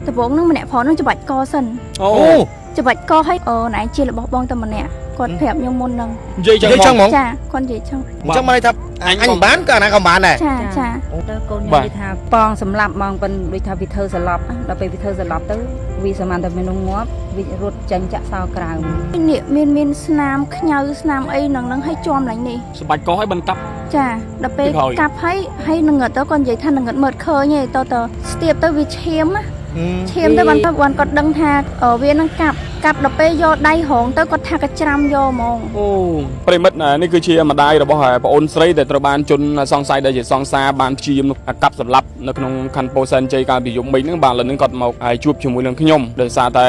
ដំបូងហ្នឹងម្នាក់ប្រុសហ្នឹងច្បាច់កសិន អូ អូ ច្បាច់កឲ្យអូណែជារបស់បងតែម្នាក់គាត់ប្រាប់ខ្ញុំមុនហ្នឹង និយាយចឹង និយាយចឹងហ្មង ចាគាត់និយាយចឹង អញ្ចឹងមកន័យថាអញមិនបានក៏អាណាក៏មិនបានដែរ ចាចា ទៅកូនខ្ញុំនិយាយថាប៉ងសម្លាប់ហ្មងប៉ិនដូចថាវាធ្វើសន្លប់ណាដល់ពេលវាធ្វើសន្លប់ទៅវាសមត្ថតែមនុស្សងាប់វារត់ចេញចាក់សោក្រៅ នេះមានស្នាមខ្ញៅស្នាមអីហ្នឹងហ្នឹងឲ្យជាំឡើងនេះ ស្បាច់កឲ្យបន្តកាប់ ចាដល់ពេល ពីក្រោយ កាប់ហើយហើយនឹងងឹតទៅគាត់និយាយថានឹងងឹតមើលឃើញឯងតតស្ទាបទៅវាឈាមណាឈាមទៅបានទៅបានគាត់ដឹងថាវានឹងកាប់កាប់ដល់ពេលយកដៃរងទៅគាត់ថាកច្រាំយកហ្មង អូប្រិមិត្តនេះគឺជាម្ដាយរបស់ប្អូនស្រីដែលត្រូវបានជនសង្ស័យដែលជាសង្សារបានព្យាយាមកាប់សម្លាប់នៅក្នុងខណ្ឌពោធិ៍សែនជ័យកាលពីយប់មិញហ្នឹងបាទឥឡូវនេះគាត់មកហើយជួបជាមួយនឹងខ្ញុំដោយសារតែ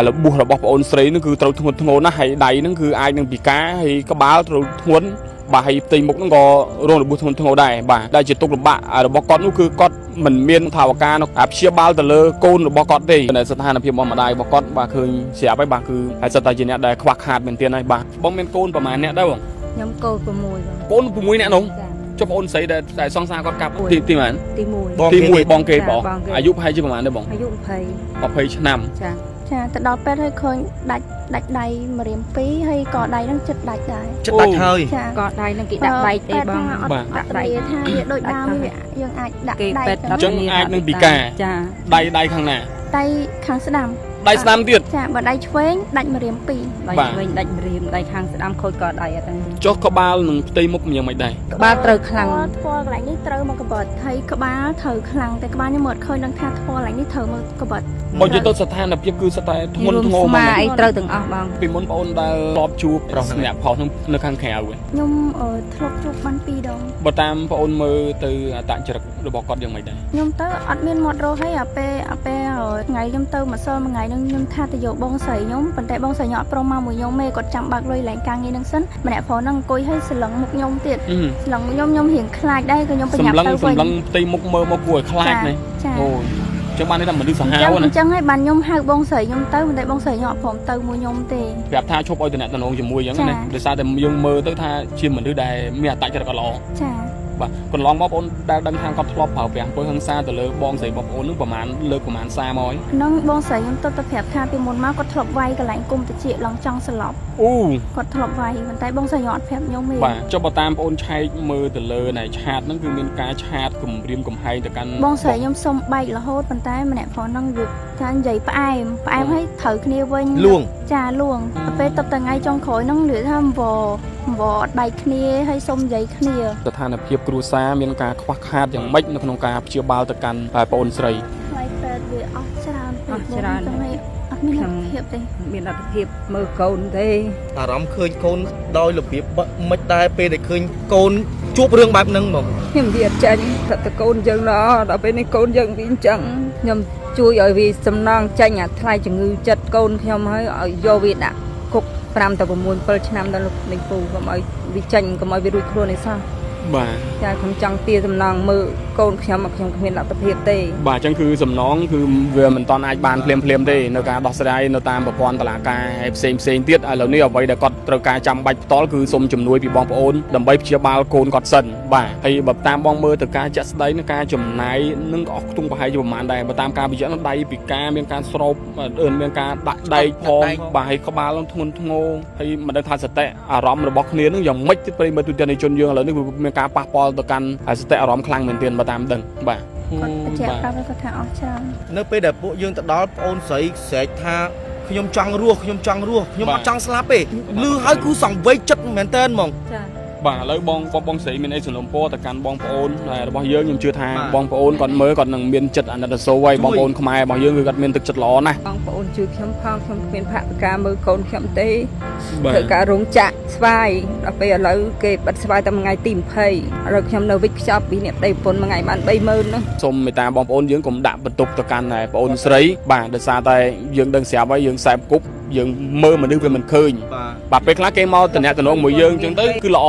របួសរបស់ប្អូនស្រីហ្នឹងគឺត្រូវធ្ងន់ធ្ងរណាស់ហើយដៃហ្នឹងគឺអាចនឹងពិការហើយក្បាលត្រូវធ្ងន់បាទហើយផ្ទៃមុខហ្នឹងក៏រងរបួសធ្ងន់ធ្ងរដែរបាទដែលជាទុកលំបាករបស់គាត់នោះគឺគាត់មិនមានថវិកានោះព្យាបាលទៅលើកូនរបស់គាត់ទេនៅស្ថានភាពរបស់ម្ដាយរបស់គាត់បាទឃើញស្រាប់ហើយបាទគឺហើយសិតតែជាអ្នកដែលខ្វះខាតមែនទែនហើយបាទបងមានកូនប្រហែលអ្នកដែរបង ខ្ញុំកូន6បង កូន6អ្នកនោះ ចា ចុះប្អូនស្រីដែលតែសង្សារគាត់កាប់ទីទីប៉ុន្មាន ទី1 បង ទី1បងគេបង បងគេ អាយុប្រហែលជាប្រហែលទេបង អាយុ 20ឆ្នាំ 20ចា ចាទៅដល់ពេទ្យហើយឃើញដាច់ដាច់ដៃម្រាមពីរហើយក៏ដៃហ្នឹងចិត្តដាច់ដែរ ចិត្តដាច់ហើយ ចា ក៏ដៃនឹងគេដាក់បែកទេបង អត់អត់ធានាថាវាដូចដើមវាយើងអាចដាក់ គេ ដៃ ពេទ្យ អញ្ចឹងអាចនឹងពិការ ចា ដៃដៃខាងណា ដៃខាងស្ដាំ ដៃស្ដាំទៀត ចាបើដៃឆ្វេងដាច់ម្រាមពីរ ដៃ បាទ វិញដាច់ម្រាមដៃខាងស្ដាំខូចក៏ដៃអត់ហ្នឹង ចុះក្បាលនឹងផ្ទៃមុខយ៉ាងម៉េចដែរ ក្បាលត្រូវខ្លាំង ថ្ពាល់កន្លែងនេះត្រូវមកកបិតហើយក្បាលត្រូវខ្លាំងតែក្បាលខ្ញុំមើលឃើញដឹងថាថ្ពាល់កន្លែងនេះត្រូវមកកបិត បើនិយាយទៅស្ថានភាពគឺសិតតែធ្ងន់ធ្ងរ ស្ ហ្មង មាអីត្រូវទាំងអស់បង ពីមុនបងអូនដែលធ្លាប់ជួប ប្រុសហ្នឹង អ្នកប្រុសហ្នឹងនៅខាងក្រៅឯង ខ្ញុំធ្លាប់ជួបបានពីរដង បើតាមបងអូនមើលទៅអត្តចរិតរបស់គាត់យ៉ាងម៉េចដែរ ខ្ញុំទៅអត់មានមាត់រស់ហើយអាពេលអាពេលថ្ងៃខ្ញុំទៅម្សិលមួយថ្ងៃហ្នឹងខ្ញុំថាទៅយកបងស្រីខ្ញុំប៉ុន្តែបងស្រីខ្ញុំអត់ព្រមមកមួយខ្ញុំទេគាត់ចាំបើកលុយឡើងការងារហ្នឹងសិនម្នាក់ប្រុសហ្នឹងអង្គុយឲ្យសលឹងមុខខ្ញុំទៀត អឺ សលឹងមុខខ្ញុំខ្ញុំរៀងខ្លាចដែរក៏ខ្ញុំប្រញា សម្លឹង ប់ទៅវិញ សម្លឹងផ្ទៃមុខមើលមកគួរឲ្យខ្លាចណា ចា អូយចឹងបានន័យថាមនុស្សសាហា អញ្ចឹង វណា អញ្ចឹងហើយបានខ្ញុំហៅបងស្រីខ្ញុំទៅប៉ុន្តែបងស្រីខ្ញុំអត់ព្រមទៅមួយខ្ញុំទេ ប្រាប់ថាឈប់ឲ្យតំណតំណងជាមួយចឹងណា ចា ដោយសារតែយើងមើលទៅថាជាមនុស្សដែលមានអត្តចរិតអត់ល្អ ចា បាទកន្លងមកបងអូនដែលដឹងថាគាត់ធ្លាប់ប្រើប្រាស់អំពើហិង្សាទៅលើបងស្រីបងប្អូននឹងប្រហែលលើកប្រហែលសារមកហើយ ហ្នឹងបងស្រីខ្ញុំទៅទៅប្រាប់ថាពីមុនមកគាត់ធ្លាប់វាយកន្លែងគុំតិចឡងចង់ស្លាប់ អូ គាត់ធ្លាប់វាយប៉ុន្តែបងស្រីខ្ញុំអត់ប្រាប់ខ្ញុំទេ បាទចុះបើតាមបងអូនឆែកមើលទៅលើណែឆាតហ្នឹងគឺមានការឆាតគំរាមកំហែងទៅកាន់ បងស្រីខ្ញុំសុំបែករហូតប៉ុន្តែម្នាក់ប្រុសហ្នឹងវាថានិយាយផ្អែមផ្អែមហើយត្រូវគ្នាវិញ លួង ចាលួងដល់ពេលតបតែថ្ងៃចុងក្រោយហ្នឹងនិយាយថាអង្វអង្វអត់បែកគ្នាហើយសុំនិយាយគ្នា ស្ថានភាពគ្រួសារមានការខ្វះខាតយ៉ាងម៉េចនៅក្នុងការព្យាបាលទៅកាន់បងអូនស្រី ថ្លៃពេទ្យវាអស់ច្រើនពេក អស់ច្រើន បងតែអត់មានលទ្ធភាពទេ មានលទ្ធភាពមើលកូនទេ អារម្មណ៍ឃើញកូនដោយរបៀបមិនដែរពេលដែលឃើញកូនជួបរឿងបែបហ្នឹងហ្មង ខ្ញុំវាអត់ចាញ់ថាតកូនយើងណោះដល់ពេលនេះកូនយើងវាអញ្ចឹងខ្ញុំជួយឲ្យវាសំណងចាញ់អាថ្លៃជំងឺចិត្តកូនខ្ញុំហើយឲ្យយកវាដាក់គុក5ទៅ6 7ឆ្នាំដល់លោកមេពូកុំឲ្យវាចាញ់កុំឲ្យវារួចខ្លួនឯសោះ បាទ ចាខ្ញុំចង់ទាសំណងមើលកូនខ្ញុំមកខ្ញុំគ្មានលទ្ធភាពទេ បាទអញ្ចឹងគឺសំណងគឺវាមិនតាន់អាចបានភ្លាមភ្លាមទេនៅការដោះស្រាយនៅតាមប្រព័ន្ធតុលាការហើយផ្សេងផ្សេងទៀតឥឡូវនេះអ្វីដែលគាត់ត្រូវការចាំបាច់ផ្ទាល់គឺសូមជំនួយពីបងប្អូនដើម្បីព្យាបាលកូនគាត់សិនបាទហើយបើតាមបងមើលទៅការចាក់ស្ដីនឹងការចំណាយនឹងក៏អស់ខ្ទង់ប្រហែលជាប្រហែលដែរបើតាមការបញ្ជាក់នោះដៃពិការមានការស្រោបមានការដាក់ដែកផងបាទហើយក្បាលនឹងធ្ងន់ធ្ងរហើយមិនដឹងថាសតិអារម្មណ៍របស់គ្នានឹងយ៉ាងម៉េចទៀតប្រិយមិត្តទូទាំងជនយើងឥឡូវនេះវាមានការប៉ះពាល់ទៅកាន់សតិអារម្មណ៍ខ្លាំងមែនទែនបើតាមដឹងបាទ គាត់បញ្ជាក់ប្រាប់ឲ្យគាត់ថាអស់ច្រើន នៅពេលដែលពួកយើងទៅដល់ប្អូនស្រីស្រែកថាខ្ញុំចង់រស់ខ្ញុំចង់រស់ខ្ញុំអត់ចង់ស្លាប់ទេលឺហើយគឺសង្វេគចិត្តមែនតើហ្មង ចា បាទឥឡូវបងបងបងស្រីមានអីសំណូមពរទៅកាន់បងប្អូនរបស់យើងខ្ញុំជឿថា បាទ បងប្អូនគាត់មើលគាត់នឹងមានចិត្តអាណិតអាសូរហើយ ជួយ បងប្អូនខ្មែររបស់យើងគឺគាត់មានទឹកចិត្តល្អណាស់ បងប្អូនជួយខ្ញុំផងខ្ញុំគ្មានផវិការមើលកូនខ្ញុំទេ បាទ ធ្វើការរោងចក្រស្វាយដល់ពេលឥឡូវគេបិទស្វាយតែមួយថ្ងៃទី20ឥឡូវខ្ញុំនៅវិចខ្ចប់ពីអ្នកប្តីប្រពន្ធមួយថ្ងៃបាន30000ហ្នឹង សូមមេត្តាបងប្អូនយើងកុំដាក់បន្ទុកទៅកាន់បងប្អូនស្រីបាទដោយសារតែយើងដឹងស្រាប់ហើយយើងសែបគប់យើងមើលមនុស្សវាមិនឃើញ បាទ បាទពេលខ្លះគេមកតំណតំណងមួយយើងអញ្ចឹងទៅគឺល្អ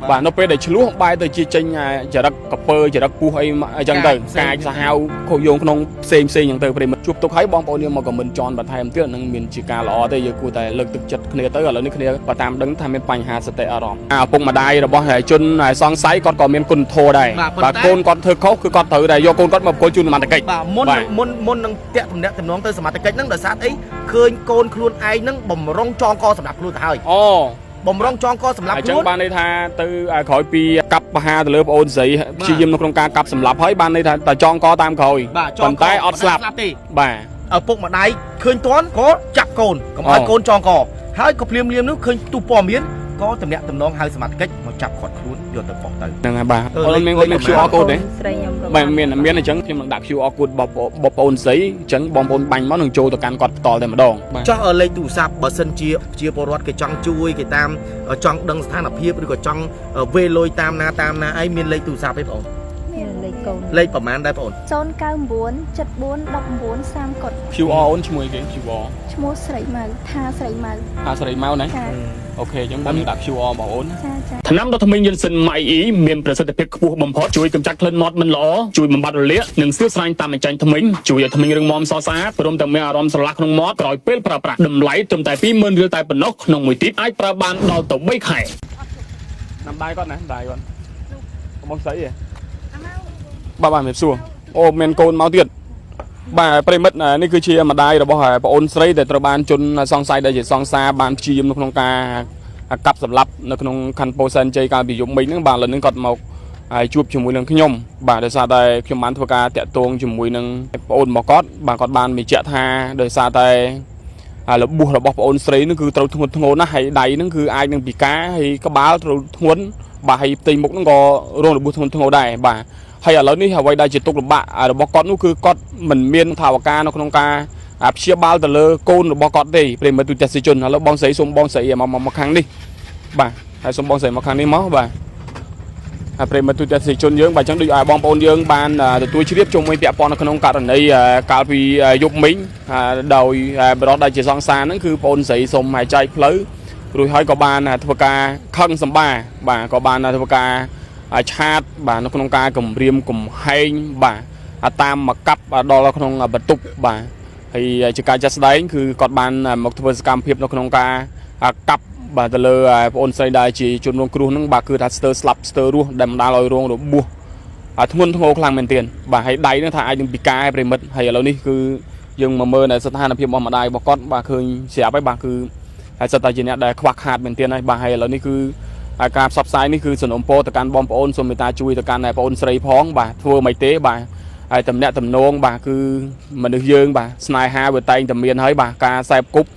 បាទនៅពេលដែលឆ្លោះបែរទៅជាចេញចរិតកពើចរិតពោះអីអញ្ចឹងទៅកាចសាហាវខូចយងក្នុងផ្សេងផ្សេងអញ្ចឹងទៅប្រិមិត្តជួបទុកឲ្យបងប្អូនយើងមកខមមិនចនបន្ថែមទៀតនឹងមានជាការល្អទេយើងគួរតែលើកទឹកចិត្តគ្នាទៅឥឡូវនេះគ្នាបើតាមដឹងថាមានបញ្ហាសតិអារម្មណ៍អាឪពុកម្ដាយរបស់ជនសង្ស័យគាត់ក៏មានគុណធម៌ដែរបាទកូនគាត់ធ្វើខុសគឺគាត់ត្រូវតែយកកូនគាត់មកប្រគល់ជូនសមត្ថកិច្ច បាទមុននឹងមុនមុននឹងតាក់ទំនាក់ទំនងទៅសមត្ថកិច្ចហ្នឹងដោយសារអីឃើញកូនខ្លួនឯងហ្នឹងបំរុងចងកសម្រាប់ខ្លួនទៅហើយ អូ បំរុងចងកសម្រាប់ អញ្ចឹង ខ្លួន បានន័យថាទៅក្រោយពីកាប់បហាទៅលើប្អូនស្រីព្យាយាមនៅក្នុងការកាប់សម្លាប់ហើយបានន័យថាតែចងកតាមក្រោយ បាទចង ប៉ុន្តែអត់ស្លាប់ ទេ បាទ ឪពុកម្ដាយឃើញតន់ក៏ចាប់កូនកុំឲ្យកូនចងកហើយក៏ភ្លាមៗនោះឃើញទូព័ត៌មានក៏តំណាក់តំណងហៅសមត្ថកិច្ចមកចាប់ខាត់ខ្លួនយកទៅប៉ុស្តិ៍ទៅ ហ្នឹងហើយបាទ អឺ អូនមានអូនមាន QR code ទេ ស្រីខ្ញុំក៏ បាទមានមានអញ្ចឹងខ្ញុំនឹងដាក់ QR code របស់បងប្អូនស្រីអញ្ចឹងបងប្អូនបាញ់មកនឹងចូលទៅកាន់គាត់ផ្ទាល់តែម្ដងបាទ ចោះលេខទូរស័ព្ទបើសិនជាជាពលរដ្ឋគេចង់ជួយគេតាមចង់ដឹងស្ថានភាពឬក៏ចង់វេលុយតាមណាតាមណាអីមានលេខទូរស័ព្ទទេបង មានលេខកូន លេខប្រហែលដែរបង 099 74 19 30កុដ QR អូនឈ្មោះអីគេ QR ឈ្មោះស្រីម៉ៅថាស្រីម៉ៅ ថាស្រីមកណា ចា OK អញ្ចឹងបងនឹងដាក់ QR បងអូនណា ចាចា ថ្នាំដុសធ្មេញយិនសិនម៉ៃអ៊ីមានប្រសិទ្ធភាពខ្ពស់បំផុតជួយកម្ចាត់ក្លិនមាត់មិនល្អជួយបំបត្តិរលាកនិងស្ទាស្រាញតាមអញ្ចាញធ្មេញជួយឲ្យធ្មេញរឹងមាំសស្អាតព្រមទាំងមានអារម្មណ៍ស្រឡះក្នុងមាត់ក្រោយពេលប្រើប្រាស់តម្លៃត្រឹមតែ20000រៀលតែប៉ុណ្ណោះក្នុងមួយទីបអាចប្រើបានដល់ទៅ3ខែ ណាំដៃគាត់ណាដៃគាត់បងស្រីហ៎បាទបាទមានសួរអូមានកូនមកទៀតបាទប្រិមិត្តនេះគឺជាម្ដាយរបស់ប្អូនស្រីដែលត្រូវបានជនសង្ស័យដែលជាសង្សារបានព្យាយាមនៅក្នុងការកាប់សម្លាប់នៅក្នុងខណ្ឌពោធិ៍សែនជ័យកាលពីយប់មិញហ្នឹងបាទឥឡូវនេះគាត់មកហើយជួបជាមួយនឹងខ្ញុំបាទដោយសារតែខ្ញុំបានធ្វើការតាក់ទងជាមួយនឹងប្អូនរបស់គាត់បាទគាត់បានបញ្ជាក់ថាដោយសារតែ ហើយរបួសរបស់ប្អូនស្រីនឹងគឺត្រូវធ្ងន់ធ្ងរណាស់ហើយដៃនឹងគឺអាចនឹងពិការហើយក្បាលត្រូវធ្ងន់បាទហើយផ្ទៃមុខនឹងក៏រងរបួសធ្ងន់ធ្ងរដែរបាទហើយឥឡូវនេះអ្វីដែលជាទុក្ខលំបាករបស់គាត់នោះគឺគាត់មិនមានថវិកានៅក្នុងការព្យាបាលទៅលើកូនរបស់គាត់ទេប្រិយមិត្តទូទាំងប្រជាជនឥឡូវបងស្រីសូមបងស្រីមកមកខាងនេះបាទហើយសូមបងស្រីមកខាងនេះមកបាទហើយប្រិយមិត្តទូទាំងប្រជាជនយើងបាទអញ្ចឹងដូចឲ្យបងប្អូនយើងបានទទួលជ្រាបជុំវិញពាក់ព័ន្ធនៅក្នុងករណីកាលពីយប់មិញដោយបរិបទដែលជាសង្សារហ្នឹងគឺបងប្អូនស្រីសូមឲ្យចែកផ្លូវរួចហើយក៏បានធ្វើការខឹងសម្បាបាទក៏បានធ្វើការឆាតបាទនៅក្នុងការគម្រាមកំហែងបាទតាមមកកាប់ដល់ក្នុងបន្ទប់បាទហើយជាការចាត់ស្ដែងគឺគាត់បានមកធ្វើសកម្មភាពនៅក្នុងការកាប់បាទទៅលើប្អូនស្រីដែលជាជនរងគ្រោះហ្នឹងបាទគឺថាស្ទើរស្លាប់ស្ទើររស់ដែលបណ្ដាលឲ្យរងរបួស ហើយធ្ងន់ធ្ងរខ្លាំងមែនទែនបាទហើយដៃហ្នឹងថាអាចនឹងពិការហើយប្រិមិត្តហើយឥឡូវនេះគឺយើងមកមើលនៅស្ថានភាពរបស់ម្ដាយរបស់គាត់បាទឃើញស្រាប់ហើយបាទគឺហើយសិតតែជាអ្នកដែលខ្វះខាតមែនទែនហើយបាទហើយឥឡូវនេះគឺហើយការផ្សព្វផ្សាយនេះគឺសំណូមពរទៅកាន់បងប្អូនសូមមេត្តាជួយទៅកាន់បងប្អូនស្រីផងបាទធ្វើមិនទេបាទហើយតំណាក់តំណងបាទគឺមនុស្សយើងបាទស្នេហាវាតែងតែមានហើយបាទការសែបគប់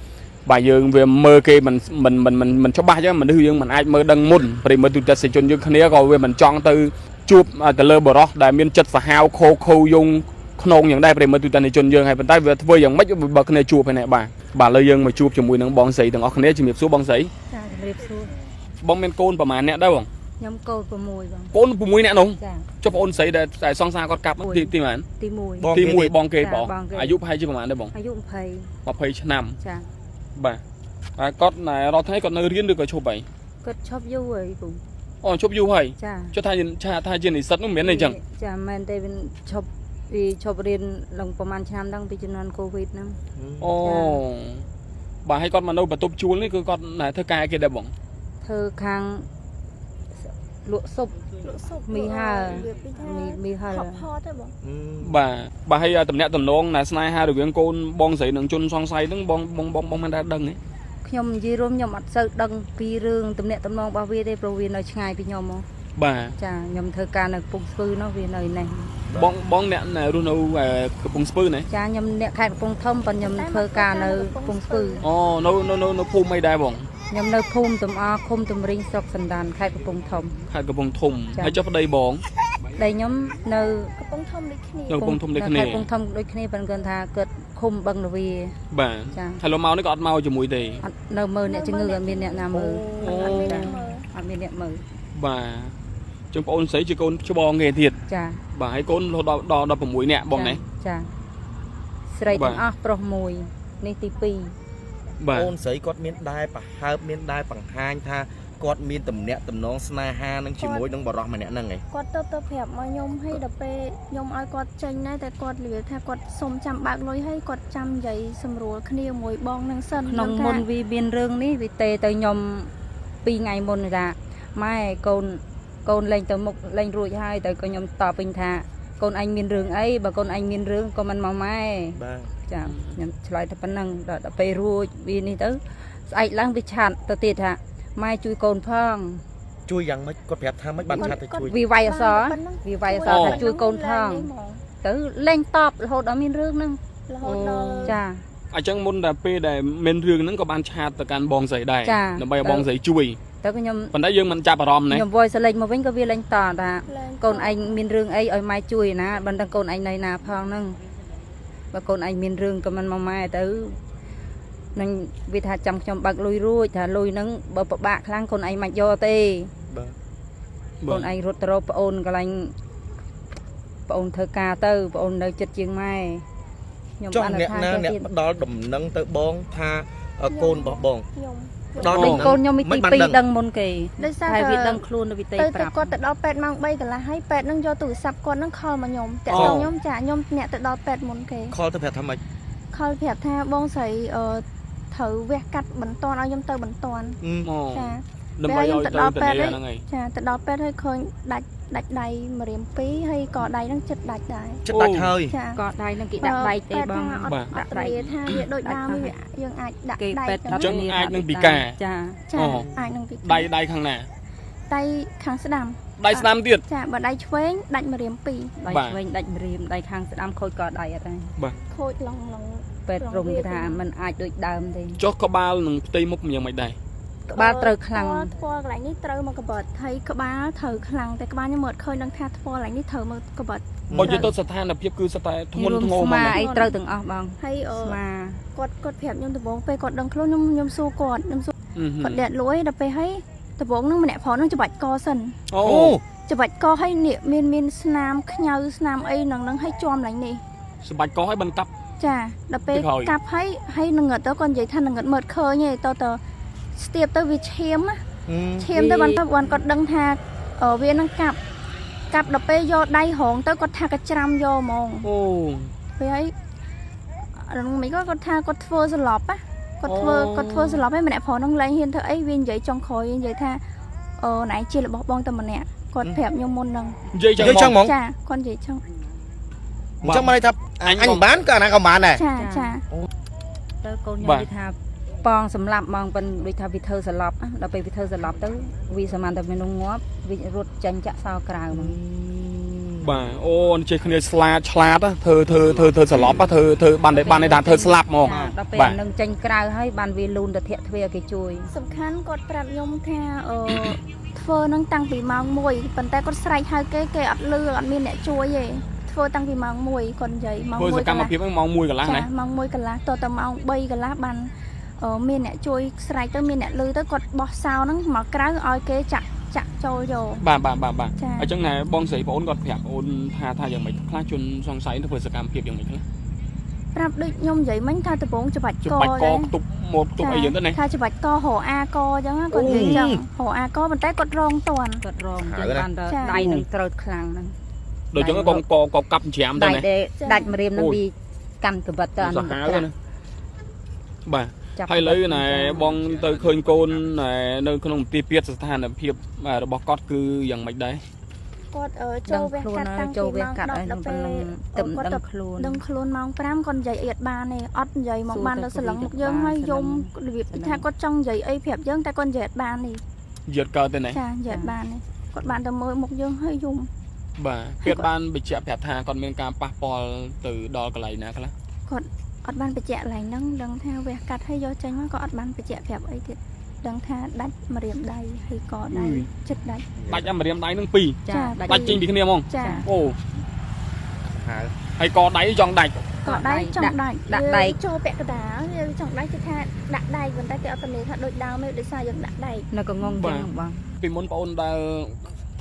បាទយើងវាមើលគេមិនមិនមិនមិនមិនច្បាស់អញ្ចឹងមនុស្សយើងមិនអាចមើលដឹងមុនប្រិមិត្តទូទាំងសេជនយើងគ្នាក៏វាមិនចង់ទៅ ជួបទៅលើបរោះដែលមានចិត្តសាហាវខូខូយងខ្នងយ៉ាងដែរប្រិមិត្តទូទាំងជនយើងហើយប៉ុន្តែវាធ្វើយ៉ាងម៉េចបើគ្នាជួបហើយនេះបាទបាទឥឡូវយើងមកជួបជាមួយនឹងបងស្រីទាំងអស់គ្នាជំរាបសួរបងស្រី ចាជំរាបសួរ បងមានកូនប្រហែលអ្នកដែរបង ខ្ញុំកូន6បង កូន6អ្នកនោះ ចា ចុះប្អូនស្រីដែលតែសង្សារគាត់កាប់ទីទីប៉ុន្មាន ទី1 បង ទី1បងគេបង ចាបងគេ អាយុប្រហែលជាប្រហែលដែរបង អាយុ20 20ឆ្នាំ ចា បាទហើយគាត់ណែរាល់ថ្ងៃគាត់នៅរៀនឬក៏ឈប់ហើយ គាត់ឈប់យូរហើយពូ អូឈប់យូរហើយ ចា ចុះថាថាជានិស្សិតនោះមិនមែនទេអញ្ចឹង ចាមែនទេវាឈប់វាឈប់រៀនឡើងប្រហែលឆ្នាំហ្នឹងពីជំនាន់កូវីដហ្នឹង អូបាទហើយគាត់មកនៅបន្ទប់ជួលនេះគឺគាត់ណែធ្វើការអីគេដែរបង ធ្វើខាងលក់ស៊ុប លក់ស៊ុប មីហើ វាពីថា មីមីហើ ហប់ហត់ទេបង បាទបាទហើយតំណាក់តំណងណាស្នេហារវាងកូនបងស្រីនិងជនសង្ស័យហ្នឹងបងបងបងបងមិនដែលដឹងទេ ខ្ញុំនិយាយរួមខ្ញុំអត់សូវដឹងពីរឿងទំនាក់ទំនងរបស់វាទេព្រោះវានៅឆ្ងាយពីខ្ញុំមក បាទ ចាខ្ញុំធ្វើការនៅកំពង់ស្ពឺនោះវានៅនេះ បងបងអ្នកណារស់នៅឯកំពង់ស្ពឺណា ចាខ្ញុំអ្នកខេត្តកំពង់ធំប៉ុន្តែខ្ញុំធ្វើការនៅកំពង់ស្ពឺ អូនៅនៅនៅនៅភូមិអីដែរបង ខ្ញុំនៅភូមិទំអឃុំទំរីងស្រុកសណ្ដានខេត្តកំពង់ធំ ខេត្តកំពង់ធំ ចា៎ ហើយចុះប្តីបង ដែលខ្ញុំនៅ កំពង់ធំដូចគ្នា នៅកំពង់ធំដូចគ្នា នៅខេត្តកំពង់ធំដូចគ្នាប៉ុន្តែគាត់ថាគាត់ឃុំបឹងរវា បាទ ចា៎ ហើយលោកមកនេះក៏អត់មកជាមួយទេ អត់នៅមើលអ្នកជំងឺអត់មានអ្នកណាមើល អូ អត់មានអ្នកមើល អត់មានអ្នកមើល បាទចឹងប្អូនស្រីជាកូនច្បងគេទៀត ចា បាទហើយកូនរហូតដល់ដល់16នាក់បងណា ចាស្រី បាទ ទាំងអស់ប្រុសមួយនេះទី2 បាទ អូនស្រីគាត់មានដែរប្រហើបមានដែរបង្ហាញថា គាត់មានតំណាក់តំណងស្នេហានឹងជាមួយនឹងបរិសម្នាក់ហ្នឹងឯង គាត់ទៅប្រាប់មកខ្ញុំហើយដល់ពេលខ្ញុំឲ្យគាត់ចេញដែរតែគាត់និយាយថាគាត់សុំចាំបើកលុយហើយគាត់ចាំនិយាយសម្រួលគ្នាមួយបងនឹងសិន ក្នុងមុនវាមានរឿងនេះវាទេទៅខ្ញុំ2ថ្ងៃមុនថាម៉ែកូនកូនលែងទៅមុខលែងរួចហើយទៅក៏ខ្ញុំតបវិញថាកូនអញមានរឿងអីបើកូនអញមានរឿងក៏មិនមកម៉ែ បាទ ចាខ្ញុំឆ្លើយតែប៉ុណ្្នឹងដល់ពេលរួចវានេះទៅស្អែកឡើងវាឆាត់ទៅទៀតថាម៉ែជួយកូនផង ជួយយ៉ាងម៉េចគាត់ប្រាប់ថាម៉េចបានឆាត់ទៅជួយ វាវាយអសរវាវាយអសរថាជួយកូនផងទៅលែងតបរហូតដល់មានរឿងហ្នឹង រហូតដល់ ចា អញ្ចឹងមុនតែពេលដែលមានរឿងហ្នឹងក៏បានឆាតទៅកាន់បងស្រីដែរ ចា ដើម្បីឲ្យបងស្រីជួយ ទៅខ្ញុំ ប៉ុន្តែយើងមិនចាប់អារម្មណ៍ណា ខ្ញុំ voice លេងមកវិញក៏វាលែងតថា លែង កូនឯងមានរឿងអីឲ្យម៉ែជួយណាមិនដឹងកូនឯងនៅណាផងហ្នឹងបើកូនឯងមានរឿងក៏មិនមកម៉ែទៅនឹងវាថាចាំខ្ញុំបើកលុយរួចថាលុយហ្នឹងបើពិបាកខ្លាំងកូនឯងមិនយកទេ បាទ កូនឯងរត់ទៅរកប្អូនកន្លែងប្អូនធ្វើការទៅប្អូននៅចិត្តជាងម៉ែខ្ញុំ ចុះ បាន អ្នកណា ថាទៅទៀត អ្នកផ្ដល់ដំណឹងទៅបងថាកូនរបស់បង ខ្ញុំ ផ្ដល់ ដូចកូនខ្ញុំមី មិន ទី បានដឹង 2ដឹងមុនគេ ដោយសារ ហើយ តែ វាដឹងខ្លួនទៅវាទេ ទៅ ប្រាប់ ទៅគាត់ទៅដល់ពេទ្យម៉ោង3កន្លះហើយពេទ្យហ្នឹងយកទូរស័ព្ទគាត់ហ្នឹងខលមកខ្ញុំតាក់ទងខ្ញុំចាខ្ញុំអ្នកទៅដល់ពេទ្យមុនគេ ខលទៅប្រាប់ថាម៉េច ខលប្រាប់ថាបងស្រីអឺត្រូវវះកាត់បន្ទាន់ឲ្យខ្ញុំទៅបន្ទាន់ អូ ចា ដើម្បីឲ្យទៅ ដល់ ធា ពេទ្យ នាហ្នឹងឯង ចាទៅដល់ពេទ្យហើយឃើញដាច់ដាច់ដៃម្រាមពីរហើយក៏ដៃហ្នឹងចិត្តដាច់ដែរ ចិត្តដាច់ហើយ ចា ក៏ដៃនឹងគេដាក់ដៃទេបង ពេទ្យថាអត់អត់ធានាថាវាដូចដើមវាយើងអាចដាក់ គេ ដៃ ពេទ្យ អញ្ចឹងអាចនឹងពិការ ចា ចា អូ អាចនឹងពិការ ដៃដៃខាងណា ដៃខាងស្ដាំ ដៃស្ដាំទៀត ចាបើដៃឆ្វេងដាច់ម្រាមពីរ ដៃ បាទ ឆ្វេងដាច់ម្រាមដៃខាងស្ដាំខូចក៏ដៃអត់ដែរ ខូចឡងឡង ពេទ្យរុំគេថាมันអាចដូចដើមទេ ចុះក្បាលនឹងផ្ទៃមុខយ៉ាងម៉េចដែរ ក្បាលត្រូវខ្លាំង ថ្ពាល់កន្លែងនេះត្រូវមកកបិតហើយក្បាលត្រូវខ្លាំងតែក្បាលខ្ញុំមើលឃើញដឹងថាថ្ពាល់កន្លែងនេះត្រូវមកកបិត បើនិយាយទៅស្ថានភាពគឺសុទ្ធតែធ្ងន់ធ្ងរ ស្មា មកណា អីត្រូវទាំងអស់បង ហើយអឺ ស្មា គាត់គាត់ប្រាប់ខ្ញុំដំបូងពេលគាត់ដឹងខ្លួនខ្ញុំខ្ញុំសួរគាត់ខ្ញុំសួរ អឺហឹម គាត់លាក់លួយដល់ពេលហើយដំបូងហ្នឹងម្នាក់ប្រុសហ្នឹងច្បាច់កសិន អូ អូ ច្បាច់កហើយនេះមានមានស្នាមខ្ញៅស្នាមអីហ្នឹងហ្នឹងហើយជាំឡើងនេះ សម្បាច់កឲ្យបន្តកាប់ ចាដល់ពេល ទៅក្រោយ កាប់ហើយហើយនឹងងឹតទៅគាត់និយាយថានឹងងឹតមើលឃើញឯងតតស្ទាបទៅវាឈាមណាឈាមទៅបានទៅបានគាត់ដឹងថាអឺវានឹងកាប់កាប់ដល់ពេលយកដៃរងទៅគាត់ថាកច្រាំយកហ្មង អូ ពេលហើយអាហ្នឹងមិនគាត់ថាគាត់ធ្វើសន្លប់ណាគាត់ធ្វើគាត់ធ្វើសន្លប់ហើយម្នាក់ប្រុសហ្នឹងលែងហ៊ានធ្វើអីវានិយាយចុងក្រោយវានិយាយថាអូណៃជារបស់បងតែម្នាក់គាត់ប្រាប់ខ្ញុំមុនហ្នឹង និយាយចឹង ហ្មង និយាយចឹងហ្មង ចាគាត់និយាយចឹង អញ្ចឹងមកន័យថាអញមិនបានក៏អាណាក៏មិនបានដែរ ចាចា ទៅកូនខ្ញុំ បាទ និយាយថាប៉ងសម្លាប់ហ្មងប៉ិនដូចថាវាធ្វើសន្លប់ណាដល់ពេលវាធ្វើសន្លប់ទៅវាសមត្ថតែមនុស្សងាប់វារត់ចេញចាក់សោក្រៅហ្មង បាទអូចេះគ្នាស្លាតឆ្លាតណាធ្វើធ្វើធ្វើធ្វើសន្លប់ណាធ្វើធ្វើបានតែបានន័យថាធ្វើស្លាប់ហ្មង ចាដល់ពេល បាទ អានឹងចេញក្រៅហើយបានវាលូនទៅធាក់ទ្វារគេជួយ សំខាន់គាត់ប្រាប់ខ្ញុំថាអឺធ្វើនឹងតាំងពីម៉ោង1ប៉ុន្តែគាត់ស្រែកហៅគេគេអត់លឺអត់មានអ្នកជួយទេធ្វើតាំងពីម៉ោង1គាត់និយាយម៉ោង ធ្វើស 1 កម្មភាពហ្នឹងម៉ោង1កន្លះ ចា ណា ម៉ោង1កន្លះតទៅម៉ោង3កន្លះបានអឺមានអ្នកជួយស្រែកទៅមានអ្នកលឺទៅគាត់បោះសោហ្នឹងមកក្រៅឲ្យគេចាក់ចាក់ចូលយក បាទបាទបាទបាទ ចា អញ្ចឹងណែបងស្រីបងអូនគាត់ប្រាប់អូនថាថាយ៉ាងម៉េចខ្លះជនសង្ស័យធ្វើសកម្មភាពយ៉ាងម៉េចខ្លះ ប្រាប់ដូចខ្ញុំនិយាយមិញថាដំបងច្បាច់ក ច្បាច់ក ដែរ ខ្ទប់មកខ្ទប់អីយ៉ាងទៅណា ថាច្បាច់ករអាកអញ្ចឹងណាគាត់និយាយអញ្ចឹងរអាកប៉ុន្តែគាត់រងតាន់ គាត់រង ហើយណា ចឹងបានតែ ចា ដៃនឹងត្រូវខ្លាំងហ្នឹង ដូចចឹងកងកកកាប់ច្រាមទៅណា ដៃដែល ចា ដាច់ម្រាមហ្នឹង អូយ វាកាន់កបិតទៅអា សា នឹង ក្រាក់ ហាវណាបាទ ចាប់ ហើយឥឡូវណែបងទៅឃើញកូនណែនៅក្នុងមន្ទីរពេទ្យស្ថានភាពបាទរបស់គាត់គឺយ៉ាងម៉េចដែរ គាត់អឺ ដឹង ចូលវះ ខ្លួន កាត់តាំង ហើយចូល ពីម៉ោង វះកាត់ហើយ 10ដល់ ប៉ុ ពេល ណ្ណឹងទឹម គាត់ទៅ ដឹងខ្លួន ដឹងខ្លួនម៉ោង5គាត់និយាយអីអត់បានទេអត់និយាយមក សួរ បាន ទៅ ដល់សន្លឹង គូ មុខយើង ទៅ ហើយយំ សន្លឹង របៀបថាគាត់ចង់និយាយអីប្រាប់យើងតែគាត់និយាយអត់បានទេ យត់កើតទេណា ចានិយាយអត់បានទេគាត់បានតែមើលមុខយើងហើយយំ បាទគាត់បានបញ្ជាក់ប្រាប់ថាគាត់មានការប៉ះពាល់ទៅដល់កន្លែងណាខ្លះ អត់បានបញ្ជាក់កន្លែងហ្នឹងដឹងថាវះកាត់ហើយយកចេញមកក៏អត់បានបញ្ជាក់ប្រាប់អីទៀតដឹងថាដាច់ម្រាមដៃហើយកដៃចិត្តដាច់ ដាច់អាម្រាមដៃនឹងពីរ ចា ចា ដាច់ ដាច់ចេញពីគ្នាហ្មង ចា អូ ហើយ ហើយកដៃចង់ដាច់ កដៃចង់ដាច់ ដាក់ដែក ចូលពាក់កណ្ដាលយើងចង់ដាច់គឺថាដាក់ដែកប៉ុន្តែគេអត់ធានាថាដូចដើមទេដោយសារយើងដាក់ដែក នៅក៏ងងចឹងបង ពីមុនបងអូនដែល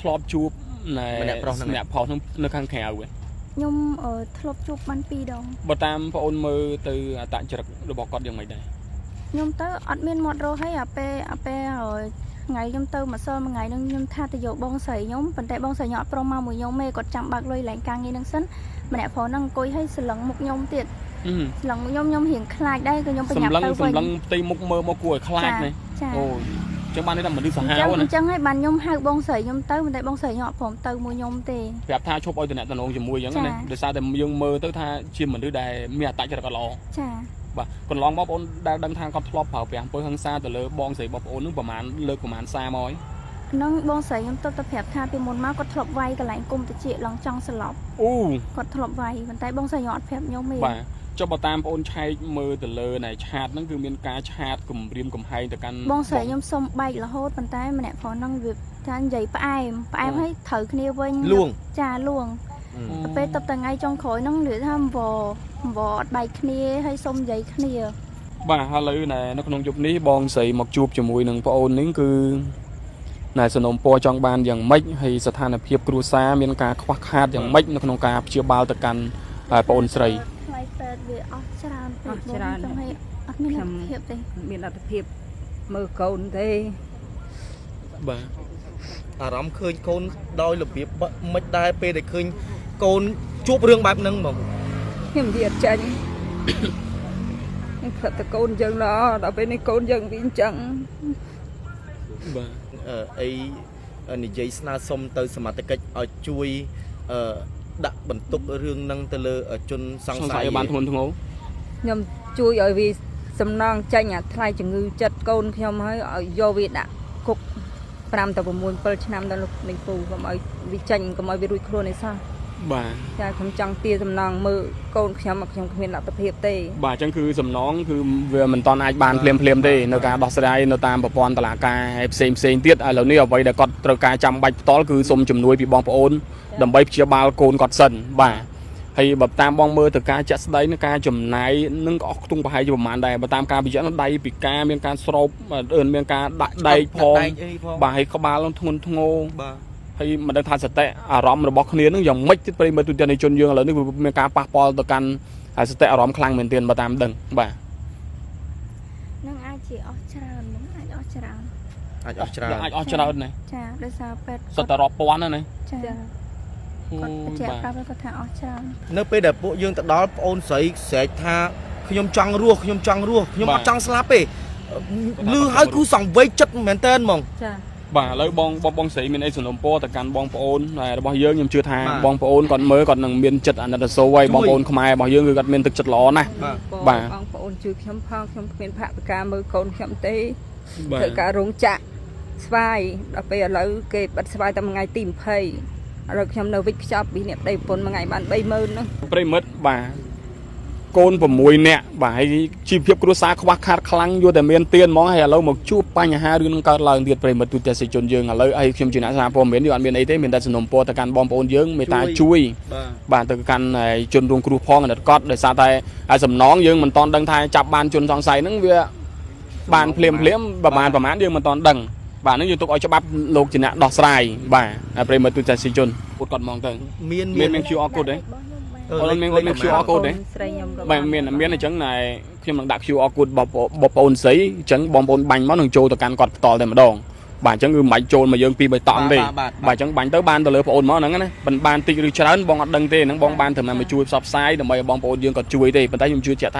ធ្លាប់ជួបណែ ម្នាក់ប្រុសហ្នឹង ម្នាក់ប្រុសហ្នឹងនៅខាងក្រៅឯង ខ្ញុំអឺធ្លាប់ជួបបានពីរដង បើតាមបងអូនមើលទៅអត្តចរិតរបស់គាត់យ៉ាងម៉េចដែរ ខ្ញុំទៅអត់មានមាត់រស់ហើយអាពេលអាពេលហើយ ថ្ងៃខ្ញុំទៅម្សិលមួយថ្ងៃហ្នឹងខ្ញុំថាទៅយកបងស្រីខ្ញុំប៉ុន្តែបងស្រីខ្ញុំអត់ព្រមមកមួយខ្ញុំទេគាត់ចាំបើកលុយឡើងការងារហ្នឹងសិនម្នាក់ប្រុសហ្នឹងអង្គុយឲ្យសន្លឹងមុខខ្ញុំទៀតសន្លឹងមុខខ្ញុំខ្ញុំរៀងខ្លាចដែរក៏ខ្ញុំប្រញា សម្លឹង ប់ទៅវិញ សម្លឹងផ្ទៃមុខមើលមកគួរឲ្យខ្លាចណា ចា អូយចឹងបានន័យថាមនុស្សសា អញ្ចឹង ហាវណា អញ្ចឹងហើយបានខ្ញុំហៅបងស្រីខ្ញុំទៅប៉ុន្តែបងស្រីខ្ញុំអត់ព្រមទៅមួយខ្ញុំទេ ប្រាប់ថាឈប់ឲ្យតំណតំណងជាមួយចឹងណា ចា ដោយសារតែយើងមើលទៅថាជាមនុស្សដែលមានអត្តចរិតអត់ល្អ ចា បាទកន្លងមកបងប្អូនដែលដឹងថាគាត់ធ្លាប់ប្រើប្រាស់អំពើហិង្សាទៅលើបងស្រីបងប្អូននឹងប្រហែលលើកប្រហែលសារមកហើយ ហ្នឹងបងស្រីខ្ញុំទៅតែប្រាប់ថាពីមុនមកគាត់ធ្លាប់វាយកន្លែងគុំតិចឡងចង់ស្លាប់ អូ គាត់ធ្លាប់វាយប៉ុន្តែបងស្រីខ្ញុំអត់ប្រាប់ខ្ញុំទេ បាទចុះបើតាមបងប្អូនឆែកមើលទៅលើណែឆាតហ្នឹងគឺមានការឆាតគម្រាមកំហែងទៅកាន់ បងស្រីខ្ញុំសុំបែករហូតប៉ុន្តែម្នាក់ប្រុសហ្នឹងវាថានិយាយផ្អែមផ្អែមហើយត្រូវគ្នាវិញ លួង ចាលួងទៅពេលតបតែថ្ងៃចុងក្រោយហ្នឹងនិយាយថាអង្វអង្វអត់បែកគ្នាហើយសុំនិយាយគ្នា បាទហើយឥឡូវណែនៅក្នុងយប់នេះបងស្រីមកជួបជាមួយនឹងប្អូននេះគឺណែសនំពរចង់បានយ៉ាងម៉េចហើយស្ថានភាពគ្រួសារមានការខ្វះខាតយ៉ាងម៉េចនៅក្នុងការព្យាបាលទៅកាន់ប្អូនស្រី ថ្លៃពេទ្យវាអស់ច្រើនពេ អ ក ស់ច្រើន បងចង់ឲ្យអត់មានលទ្ធភាពទេ មានលទ្ធភាពមើលកូនទេ បាទ អារម្មណ៍ឃើញកូនដោយរបៀបមិនដែរពេលដែលឃើញកូនជួបរឿងបែបហ្នឹងហ្មង ខ្ញុំនិយាយអត់ចាញ់ ខ្ញុំផ្លិតតែកូនយើងណដល់ពេលនេះកូនយើងវាអញ្ចឹង បាទ អីនិយាយស្នើសុំទៅសមត្ថកិច្ចឲ្យជួយអឺដាក់បន្ទុករឿងហ្នឹងទៅលើជនស ស ង្ស័យ ង្ស័យឲ្យបានធ្ងន់ធ្ងរ ខ្ញុំជួយឲ្យវាសំណងចេញអាថ្លៃជំងឺចិត្តកូនខ្ញុំហើយឲ្យយកវាដាក់គុក5ទៅ6 7ឆ្នាំដល់លោកមេពូកុំឲ្យវាចេញកុំឲ្យវារួចខ្លួនឯសោះ បាទ ចាខ្ញុំចង់ទាសំណងមើលកូនខ្ញុំមកខ្ញុំគ្មានលទ្ធភាពទេ បាទអញ្ចឹងគឺសំណងគឺវាមិនតាន់អាចបានភ្លាមភ្លាមទេនៅការដោះស្រាយនៅតាមប្រព័ន្ធតុលាការហើយផ្សេងផ្សេងទៀតឥឡូវនេះអ្វីដែលគាត់ត្រូវការចាំបាច់ផ្ទាល់គឺសូមជំនួយពីបងប្អូនដើម្បីព្យាបាលកូនគាត់សិនបាទហើយបើតាមបងមើលទៅការចាក់ស្ដីនឹងការចំណាយនឹងក៏អស់ខ្ទង់ប្រហែលជាប្រហែលដែរបើតាមការបញ្ជាក់នោះដៃពិការមានការស្រោបមានការដាក់ដែកផង ដែកអីផង បាទហើយក្បាលនឹងធ្ងន់ធ្ងរ បាទ ហើយមិនដឹងថាសតិអារម្មណ៍របស់គ្នានឹងយ៉ាងម៉េចទៀតប្រិយមិត្តទូទាំងជនយើងឥឡូវនេះវាមានការប៉ះពាល់ទៅកាន់សតិអារម្មណ៍ខ្លាំងមែនទែនបើតាមដឹងបាទ នឹងអាចជាអស់ច្រើនហ្មងអាចអស់ច្រើន អាចអស់ច្រើន អាចអស់ច្រើនណាស់ ចាដោយសារពេទ្យ សុទ្ធតែរាប់ពាន់ណាស់ណា ចាគាត់បញ្ជាក់ប្រាប់គាត់ថាអស់ច្រើន នៅពេលដែលពួកយើងទៅដល់ប្អូនស្រីស្រែកថាខ្ញុំចង់រស់ខ្ញុំចង់រស់ខ្ញុំអត់ចង់ស្លាប់ទេឮហើយគូសង្វេគចិត្តមែនតើហ្មង ចា បាទឥឡូវបងបងបងស្រីមានអីសំណូមពរទៅកាន់បងប្អូនរបស់យើងខ្ញុំជឿថា បាទ បងប្អូនគាត់មើលគាត់នឹងមានចិត្តអាណិតអាសូរហើយ ជួយ បងប្អូនខ្មែររបស់យើងគឺគាត់មានទឹកចិត្តល្អណាស់ បាទ បាទ បងប្អូនជួយខ្ញុំផងខ្ញុំគ្មានផវិការមើលកូនខ្ញុំទេ បាទ ធ្វើការរោងចក្រស្វាយដល់ពេលឥឡូវគេបិទស្វាយតែមួយថ្ងៃទី20ឥឡូវខ្ញុំនៅវិចខ្ចប់ពីអ្នកប្តីប្រពន្ធមួយថ្ងៃបាន30000ហ្នឹង ប្រិយមិត្តបាទកូន6នាក់បាទហើយជីវភាពគ្រួសារខ្វះខាតខ្លាំងយកតែមានទៀនហ្មងហើយឥឡូវមកជួបបញ្ហារឿងនឹងកើតឡើងទៀតប្រិយមិត្តទូទាំងជនយើងឥឡូវអីខ្ញុំជាអ្នកសារព័ត៌មានយើងអត់មានអីទេមានតែសំណូមពរទៅកាន់បងប្អូនយើងមេត្តាជួយ បាទ បាទទៅកាន់ជនរងគ្រោះផងអាណិតគាត់ដោយសារតែសំណងយើងមិនតន់ដឹងថាចាប់បានជនសង្ស័យហ្នឹងវាបានភ្លាមភ្លាមប្រហែលប្រហែលយើងមិនតន់ដឹងបាទហ្នឹងយើងទុកឲ្យច្បាប់លោកជាអ្នកដោះស្រាយបាទហើយប្រិយមិត្តទូទាំងជនពុតគាត់ហ្មងទៅ មាន មានមាន QR code ទេ អឺ អូនមានមាន QR code ទេ ស្រីខ្ញុំក៏ បាទមានមានអញ្ចឹងណែខ្ញុំនឹងដាក់ QR code បងប្អូនស្រីអញ្ចឹងបងប្អូនបាញ់មកនឹងចូលទៅកាន់គាត់ផ្ទាល់តែម្ដងបាទអញ្ចឹងគឺមិនបាច់ចូលមកយើងពីរបីតង់ទេបាទអញ្ចឹងបាញ់ទៅបានទៅលើប្អូនមកហ្នឹងណាមិនបានតិចឬច្រើនបងអត់ដឹងទេហ្នឹងបងបានត្រឹមតែមកជួយផ្សព្វផ្សាយដើម្បីឲ្យបងប្អូនយើងគាត់ជួយទេប៉ុន្តែខ្ញុំជឿជាក់ថា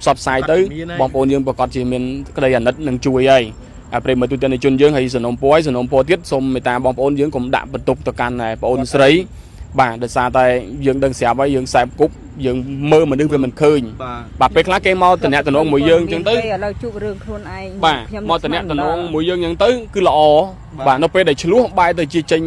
ផ្សព្វផ្សាយទៅបងប្អូនយើងប្រកាសជាមានក្តីអាណិតនឹងជួយហើយហើយប្រិយមិត្តទូទាំងជនយើងហើយសំណុំពរហើយសំណុំពរទៀតសូមមេត្តាបងប្អូនយើងកុំដាក់បន្ទុកទៅកាន់ប្អូនស្រីបាទដោយសារតែយើងដឹងស្រាប់ហើយយើងសែបគប់យើងមើលមនុស្សវាមិនឃើញ បាទ បាទពេលខ្លះគេមកតំណតំណងមួយយើងអញ្ចឹងទៅ ឥឡូវជួបរឿងខ្លួនឯង បាទ ខ្ញុំ មកតំណតំណងមួយយើងអញ្ចឹងទៅគឺល្អបាទនៅពេលដែលឆ្លោះបែរទៅជាចេញ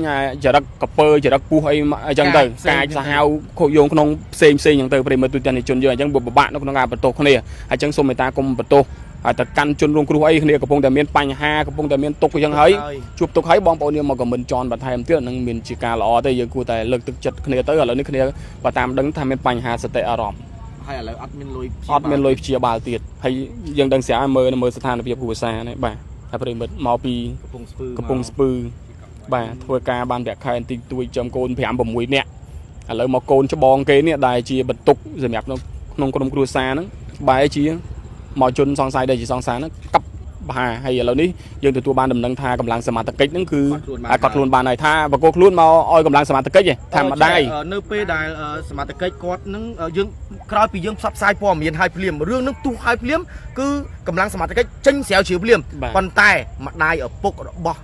ចរិតកពើចរិតពុះអីអញ្ចឹងទៅកាចសាហាវខូចយងក្នុងផ្សេងផ្សេងអញ្ចឹងទៅប្រិយមិត្តទូទាំងជនយើងអញ្ចឹងពិបាកនៅក្នុងការបន្ទោសគ្នាអញ្ចឹងសូមមេត្តាកុំបន្ទោសហើយតែកាន់ជនរងគ្រោះអីគ្នាកំពុងតែមានបញ្ហាកំពុងតែមានទុក្ខអញ្ចឹងហើយជួបទុក្ខហើយបងប្អូនយើងមកខមមិនចនបន្ថែមទៀតនឹងមានជាការល្អទេយើងគួរតែលើកទឹកចិត្តគ្នាទៅឥឡូវនេះគ្នាបើតាមដឹងថាមានបញ្ហាសតិអារម្មណ៍ ហើយឥឡូវអត់មានលុយ អត់មានលុយព្យាបាលទៀតហើយយើងដឹងស្រាប់ហើយមើលមើលស្ថានភាពគ្រួសារនេះបាទហើយប្រិយមិត្តមកពី កំពង់ស្ពឺ កំពង់ស្ពឺបាទធ្វើការបានប្រាក់ខែបន្តិចតួចចំកូន5 6នាក់ឥឡូវមកកូនច្បងគេនេះដែលជាបន្ទុកសម្រាប់នៅក្នុងក្រុមគ្រួសារហ្នឹងបែរជាមកជនសង្ស័យដែលជាសង្សារហ្នឹងកាប់ ប្រហារហើយឥឡូវនេះយើងទទួលបានដំណឹងថាកម្លាំងសមត្ថកិច្ចហ្នឹងគឺកាត់ខ្លួនបានហើយថាបកគោខ្លួនមកឲ្យកម្លាំងសមត្ថកិច្ចឯងថាម្ដាយ នៅពេលដែលសមត្ថកិច្ចគាត់នឹងយើងក្រោយពីយើងផ្សព្វផ្សាយព័ត៌មានឲ្យភ្លាមរឿងនឹងទុះឲ្យភ្លាមគឺកម្លាំងសមត្ថកិច្ចចេញស្រាវជ្រាវភ្លាមប៉ុន្តែម្ដាយឪពុករបស់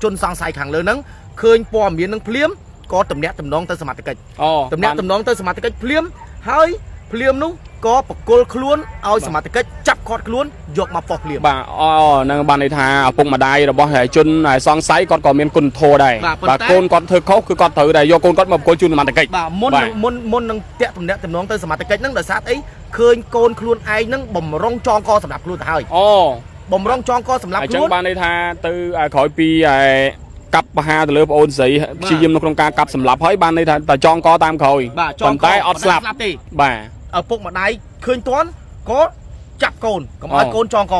ជនសង្ស័យខាងលើហ្នឹងឃើញព័ត៌មាននឹងភ្លាមក៏តំណាក់តំណងទៅសមត្ថកិច្ច អូ តំណាក់តំណងទៅសមត្ថកិច្ចភ្លាមហើយភ្លាមនោះក៏បកគលខ្លួនឲ្យសមត្ថកិច្ចចាប់គាត់ខ្លួនយកមកប៉ុស្ភ្លាម បាទអូហ្នឹងបានន័យថាឪពុកម្ដាយរបស់ជនសង្ស័យគាត់ក៏មានគុណធម៌ដែរ បាទប៉ុន្តែ កូនគាត់ធ្វើខុសគឺគាត់ត្រូវតែយកកូនគាត់មកបកគោជូនសមត្ថកិច្ច បាទមុននឹងមុនមុននឹងតាក់តំណាក់តំណងទៅសមត្ថកិច្ចហ្នឹងដោយសារអីឃើញកូនខ្លួនឯងហ្នឹងបំរុងចងកសម្រាប់ខ្លួនទៅហើយ អូ បំរុងចងកសម្រាប់ អញ្ចឹ ខ្លួន ងបានន័យថាទៅក្រោយពីកាប់ប្រហារទៅលើប្អូនស្រីព្យាយាមនៅក្នុងការកាប់សម្លាប់ហើយបានន័យថាតែចងកតាមក្រោយ បាទចង ប៉ុន្តែអត់ស្លាប់ ទេ បាទ ឪពុកម្ដាយឃើញតាន់ក៏ចាប់កូនកុំឲ្យកូនចងក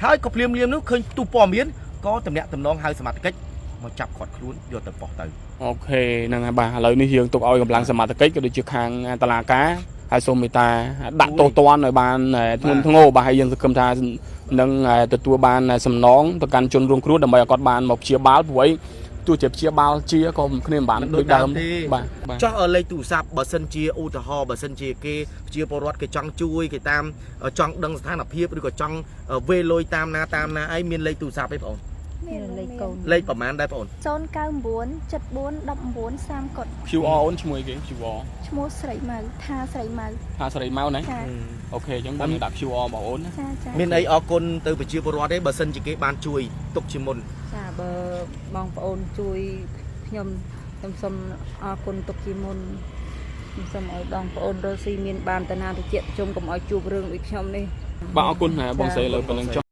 ហើយក៏ភ្លាមភ្លាមនោះឃើញទូព័ត៌មានក៏តំណាក់តំណងហៅសមត្ថកិច្ចមកចាប់គាត់ខ្លួនយកទៅប៉ុស្ទៅ OK ហ្នឹងហើយបាទឥឡូវនេះយើងទុកឲ្យកម្លាំងសមត្ថកិច្ចក៏ដូចជាខាងតឡាការហើយសូមមេត្តាដាក់ទោសទណ្ឌឲ្យបានធ្ងន់ធ្ងរបាទហើយយើងសង្ឃឹមថានឹងទទួលបានសំណងទៅកាន់ជនរងគ្រោះដើម្បីឲ្យគាត់បានមកព្យាបាលព្រោះអីទោះជាព្យាបាលជាក៏គ្នាមិនបាន មិន ដូចដើម ដូចដើមទេ បាទបាទ ចោះលេខទូរស័ព្ទបើសិនជាឧទាហរណ៍បើសិនជាគេជាពលរដ្ឋគេចង់ជួយគេតាមចង់ដឹងស្ថានភាពឬក៏ចង់វេលុយតាមណាតាមណាអីមានលេខទូរស័ព្ទទេបងអូន មាន លេខកូន លេខប្រហែលដែរបងអូន 099 74 19 30កด QR អូនឈ្មោះអីគេ QR ឈ្មោះស្រីម៉ៅថាស្រីម៉ៅ ថាស្រីម៉ៅណា ចា OK អញ្ចឹងបងនឹងដាក់ QR របស់អូនណា ចាចា មានអីអរគុណទៅប្រជាពលរដ្ឋទេបើសិនជាគេបានជួយទុកជាមុន ចាបើបងប្អូនជួយខ្ញុំខ្ញុំសូមអរគុណទុកជាមុនខ្ញុំសូមឲ្យបងប្អូនរស់ស៊ីមានបានតាណាតិចជុំកុំឲ្យជួបរឿងដូចខ្ញុំនេះ បាទអរគុណបងស្រីឥឡូវប៉ុណ្្នឹងចុះ